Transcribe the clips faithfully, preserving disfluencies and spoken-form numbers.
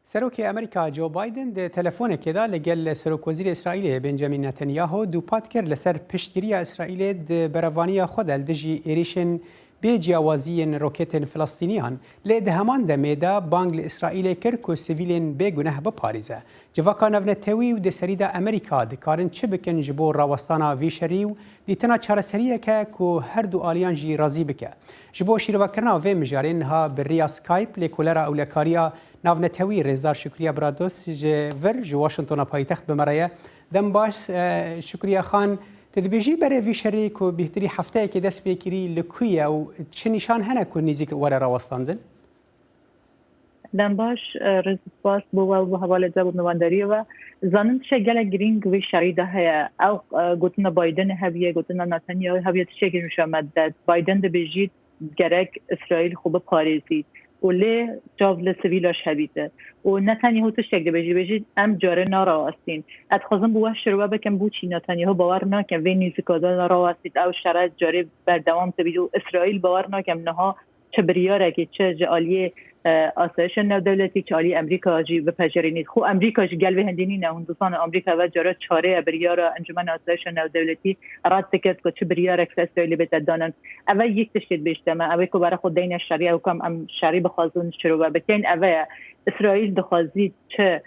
Serokê Amerîka Joe Biden di telefonekê de li gel Serokwezîrê Îsraîlê Benjamin Netanyahu dûpat kir li ser piştgiriya Îsraîlê di berevaniya xwe de li dijî êrîşên bê ciyawazî yên roketên Filistîniyan. Lê di heman demê de bang li Îsraîlê kir ku sivîlên bêguneh biparêze. Civaka navnetewî û di serî de Amerîka dikarin çi bikin ji bo rawestana vî şerî û dîtina çareseriyeke ku her du aliyan jî razî bike? Ji bo şîrovekirina vê mijarê niha bi riya Skype lêkolera ewlekariya navnetewî Rêzdar Şukriye Brados ji vir, ji Washingtona paytext bi me re ye. Dem baş, e, Şukriye Xan, tu dibêjî berê vî şerî ku bêhtirî hefteyekê dest pê kirî li ku ye û çi nîşan hene ku nêzîk were rawestandin? Dem baş, e, rêz û spas bo we û bo hevalê te bo mêwandariyê we. Zanin tiştek gelek girîng vê şerî de heye. Ew, e, gotina Biden hebûye, gotina Netanyahu hebûye, tiştekî nîşan me dide. Biden dibêjît, gerek Îsraîl xwe biparêzît û lê çav li sivîla ji hebîte. Û Netanyahu tiştek dibêjî, dibêjî, em carê narawestîn. Ez dixwazim bi we şirwe bikim, bo çî Netanyahu bawer nakin vê nêzîkatana rawestît, ew şere carê berdewam dibît û Îsraîl bawer nakin niha çi biryarekî, çi ji aliyê, e, asayişa navdewletî, çi aliyê Amerîka jî bipecerînît. Xwe Amerîka jî gel vê hindî nîne, hûn dizanin Amerîka ve cara çare ye biryara Encûmena Asayişa Navdewletî red dike ku çi biryarek ser Îsraîlê bête danin. Ev e yek tiştê dibêjte me, ew ê ku bere xwe deyne şerî, ew kam em şerî bixwazin şirove bikeyn, ev e ye. Îsraîl dixwazî çi,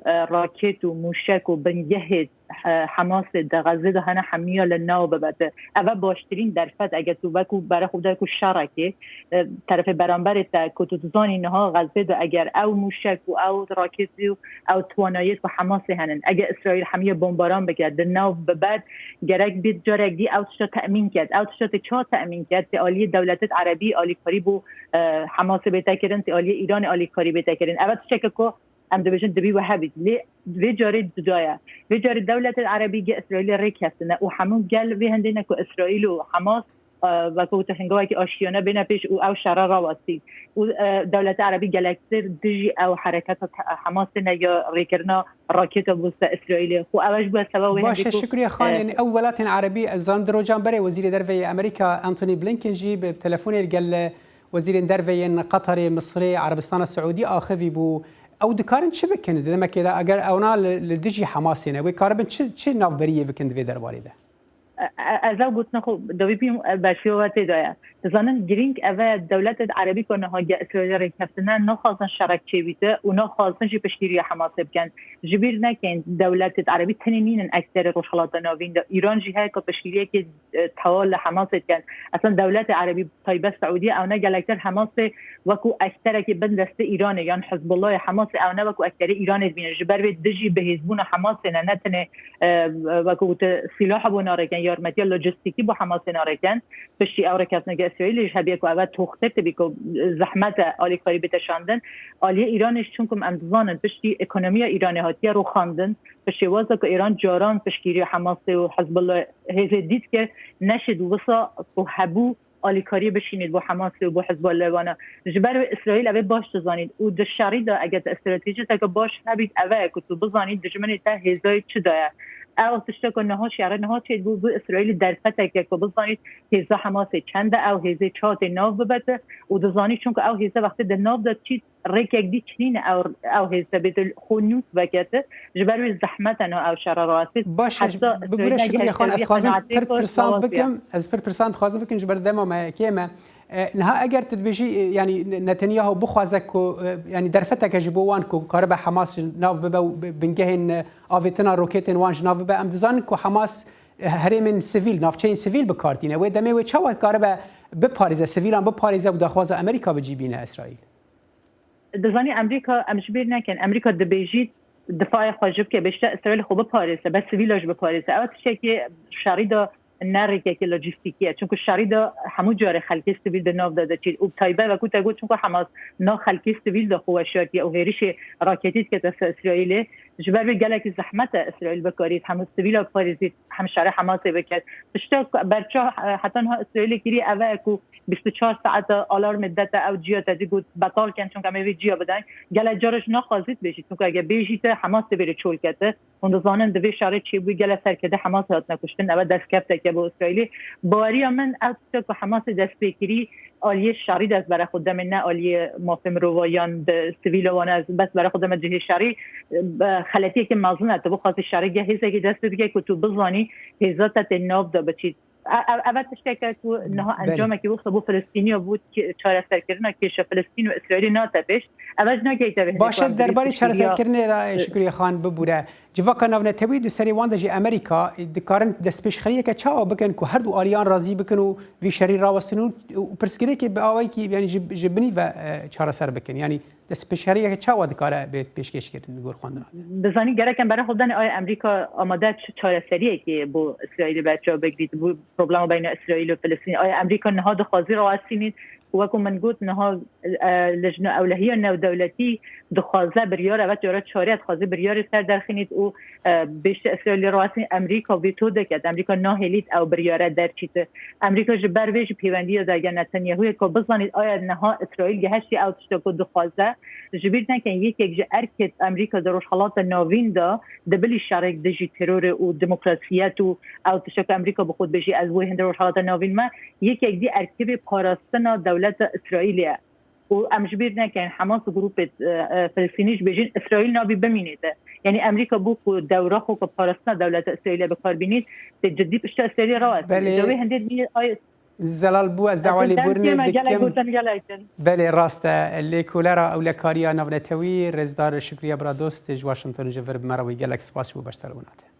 e, raket û mûşek û bingehê, e, Hamasê di Xezê de hene hemiya li nav bibete. Ev e baştirîn derfet, eger tu wekû bere xwe bide ku şerekê, e, terefê beramberê te ku tu dizanî niha Xezê de eger ew mûşek û ew raketî û ew twanayiyê ku Hamasê henin, eger Îsraîl hemiya bombaran bike, di nav bibet, gerek bê carek dî ew tişta temîn ket. Ew tişta tê ça temîn ket? Tê aliyê dewletêt erebî alîkarî bo, e, Hamasê bête kirin, tê aliyê Îranê alîkarî bête kirin. Ev e tişteke ku em dibêjin dibî we hebît. Lê vê carê cuda ye. Vê carê dewletên erebî gi Îsraîlê rêkeftin e û hemû gel vê hindê ne ku Îsraîl û Hamas, e, weke wite hingavekî aştiyane bêne pêş û ew şere rawestî. Û, e, dewletê erebî gelektir dijî ew hereketa te-, Hamasê ne ya rêkirina raketa bo ser Îsraîlê. Xwe ew e ji bo sebeba wê Baş e, hindê ku, Şukriye Xan, e, ên ew welatên erebî, ez zanim di rojan berê Wezîrê Derve yê Amerîka Antony Blinken jî bi telefonê li gel Wezîrên Derve yên Qatarê, Misirê, Erebistana Siûdî axivî bû. Ew dikarin çi bikin di demekê de, eger ewna li, li dijî Hamasê ne, wê karibin çi, çi navberiyê bikin di vê derbarê de? E, e, ez ew gotina xwe dawî bîm, e, berfiya we tê de ye. Dizanin girîng ev e, dewletêt erebî ku niha gi Îsraîlê rêkeftine, naxwazin şerek çêbîte û naxwazin jî piştgiriya Hamasê bikin. Ji bîr nekin, dewletêt erebî tenê nînin ekterê Rojhilata Navîn de. Îran jî heye ku piştgiriyekê, e, tewa li Hamasê dikin. Eslên dewletê erebî, taybet Siûdiye, ew ne gelektir Hamasê wekû ekterekî bin destê Îranê yan Hizbullahê Hamasê, ew ne wekû ekterê Îranê dibînin. Ji ber vê dijî bihêzbûna Hamasê ne, ne tenê, e, wekû gote sîlaha bo narêken, yarmetiya lojistîkî bo Hamasê narêken. Piştî ew rêkeftineke Îsraîlê ji hebiye ku ev e toxtir tibî ku zehmet e alîkarî bête şandin. Aliyê Îranê jî, çunku em dizanin piştî ekonomiya Îranê hatiye rûxandin, bi şêwaza ku Îran caran piştgiriya Hamasê û Hizbullah hêzê dît ke neşêt wisa ku hebû alîkariyê bişînît bo Hamasê û bo Hizbullah wana. Ji ber wê Îsraîl ev ê baş dizanît û di şerî de eger te stratejiyeteke baş hebît, ev e ku tu bizanît dijminê te hêzayê çi de ye. Ew tişteke niha şerê niha çêdibû, bû Îsraîlî derfeteke ku bizanît hêza Hamasê çend e, ew hêzê çawa tê nav bibete û dizanît, çunku ew hêze wextê di nav de çît rêkek dî çinîne ew, ew hêze bê xwe nûs vekete, ji ber wê zehmet e niha ew şera rawestît. Baş e, Heta bi gure Îsraîl Şukriye Xan, ez dixwazim qenaatê pir ku pirsan rawestiye. Bikim, ez pir pirsan dixwazim bikim, ji ber dema me kêm e. E, niha eger tu dibêjî, e, yanî Ne-, Netanyahu bixwaze ku, e, yanî derfeteke ji bo wan ku karibe Hamas ji nav bibe û bi-, bingehên, e, avêtina roketên wan ji nav bibe, em dizanin ku Hamas, e, herêmên sivîl, navçeyên sivîl bi kar tîne. Wê demê wê çawa karibe biparêze, sivîlan biparêze û daxwaza Amerîka bi cî bîne Îsraîl? Dizanî Amerîka, em ji bîr nekin, Amerîka dibêjît difayê xwe ji bike, bêjte Îsraîl xwe biparêze, bes sivîla jî biparêze. Ew tiştekî şerî de ne rêkekî lojîstîkî ye. Çunku şerî de hemû carê xelkê sivîl di nav de diçît. Û bi taybet wekû te got, çunku Hamas nav xelkê sivîl de xwe weşartiye û hêrişê raketî dikete ser Îsraîlê, Ji ber vê gelekî zehmet e Îsraîl bikarît hem sivîla biparêzît hem şerê Hemasê biket. Tişta ku berçav, e, heta niha Îsraîlê kirî ev e ku bîst û çar saet e alarmê dete ew ciya te jî got betal ken çunke em ê vê ciya bidin. Gelek cara jî naxwazît bêjît çunke eger bêjî te Hemas divê çol kete. Hûn dizanin di vê şerê çêbûyî gelek serkerdê Hemasê hatine kuştin. Ev e destkefteke bo Îsraîlê. Baweriya min ew tişta ku Hemasê dest pê kirî aliyê şerî dest bere xwe demê ne aliyê mafê mirova yan bi sivîla wan ez bes bere xwe deme cihê şerî. Bi xeletiyekî mezin e. Tu bixwazî şerê geh hêzekî dest pê bike ku tu bizanî hêza te tê nav de biçît. E-, e-, ev e tişteke ku niha Belê. encamekî wisa bo Filistîniya bû ki-, çareserkirina kêşa Filistîn û Îsraîlê nate pêş. Ev e ji nagehî te vê Baş e, hindê derbarê çareserkirinê re, e, Şukrî Xan bibûre. Civaka navnetewî di serê wan de jî Amerîka, e, dikarin destpêşxeriyeke çawa bikin ku her du aliyan razî bikin û vî şerî rawestin û, û pirsgirêkê bi awayekî, yanî ji, ji binî ve, e, çareser bikin? Yanî destpêşxeriyeke çawa dikare bê pêşkêşkirin li gor xwendina te? Dizanî gerek em bere xwe bidanê, aya Amerîka amade çi çareseriyekê bo Îsraîlê berçav bigirît, bo problema beyna Îsraîl û Filistîn? Aya Amerîka niha dixwazî rawestînît? Wekû min got, niha, e, Lijna Ewlehiya Newdewletî dixwaze biryar, evet, cara çarê dixwaze biryarê ser derxînît û, e, bêşte Îsraîlê rawestînît. Amerîka vîto diket, Amerîka nahêlît ew biryare derçîte. Amerîka ji ber vê jî pêwendiya dage Netanyahûyê ku bizanît aya niha Îsraîl gehiştî ew tişta ku dixwaze. Ji bîr nekin, yekek ji erkê Amerîka di Rojhelata Navîn de di bilî şerek dijî terorê û demokrasiyet û ew tişta ku Amerîka bi xwe dibêjî ez wê hindê Rojhelata Navîn me, yekek dî erkê vê parastina dewleta Îsraîlê ye. Û em ji bîr nekin, Hamas û grûpê, e, e, Filistînî jî bêjin Îsraîl nabî bimînê de. Yanî Amerîka bû ku dewra xwe ku parastina dewleta Îsraîlê bi kar bînît, tê cidî pişta Îsraîlê rawestînê. Belê. De wê hindê dî ay Zelal bû, ez dawa lêborînê dikim. Gelek gotin gelek in. Belê, rast e. Lêkolera Ewlekariya Navnetewî, Rêzdar Şukriye Biradost ji Washington ji vir bi me re bû. Gelek spas ji bo beşdaribûna te.